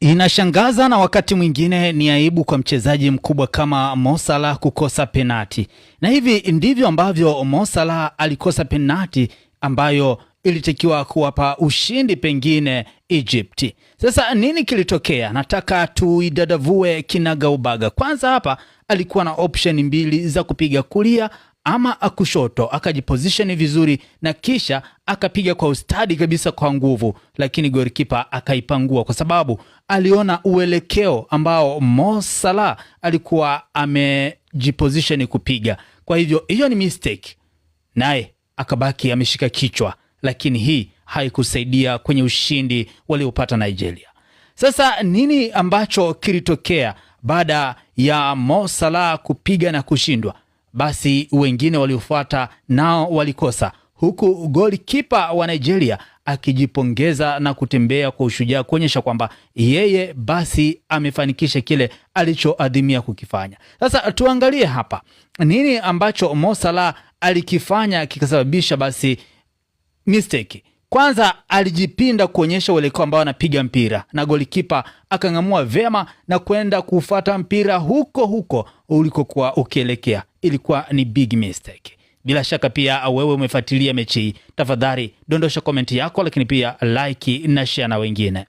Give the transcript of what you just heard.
Inashangaza na wakati mwingine ni aibu kwa mchezaji mkubwa kama Mo Salah kukosa penati, na hivi ndivyo ambavyo Mo Salah alikosa penati ambayo ilitakiwa kuwapa ushindi pengine Egypt. Sasa nini kilitokea? Nataka tuidadavue kinagaubaga. Kwanza hapa alikuwa na option mbili za kupiga kulia ama kushoto, akajiposition vizuri na kisha akapiga kwa ustadi kabisa kwa nguvu, lakini golikipa akaipangua kwa sababu aliona uelekeo ambao Mo Salah alikuwa amejiposition kupiga. Kwa hivyo hiyo ni mistake, naye akabaki ameshika kichwa, lakini hii haikusaidia kwenye ushindi waliopata Nigeria. Sasa nini ambacho kilitokea baada ya Mo Salah kupiga na kushindwa? Basi wengine waliofuata nao walikosa, huku golikipa wa Nigeria akijipongeza na kutembea kwa ushujaa kuonyesha kwamba yeye basi amefanikisha kile alichoadhimia kukifanya. Sasa tuangalie hapa nini ambacho Mo Salah alikifanya kikasababisha basi mistake. Kwanza alijipinda kuonyesha uelekeo ambao anapiga mpira na golikipa akang'amua vyema na kwenda kufata mpira huko huko ulikokuwa ukielekea. Ilikuwa ni big mistake. Bila shaka pia wewe umefuatilia mechi hii, tafadhali dondosha komenti yako, lakini pia like na share na wengine.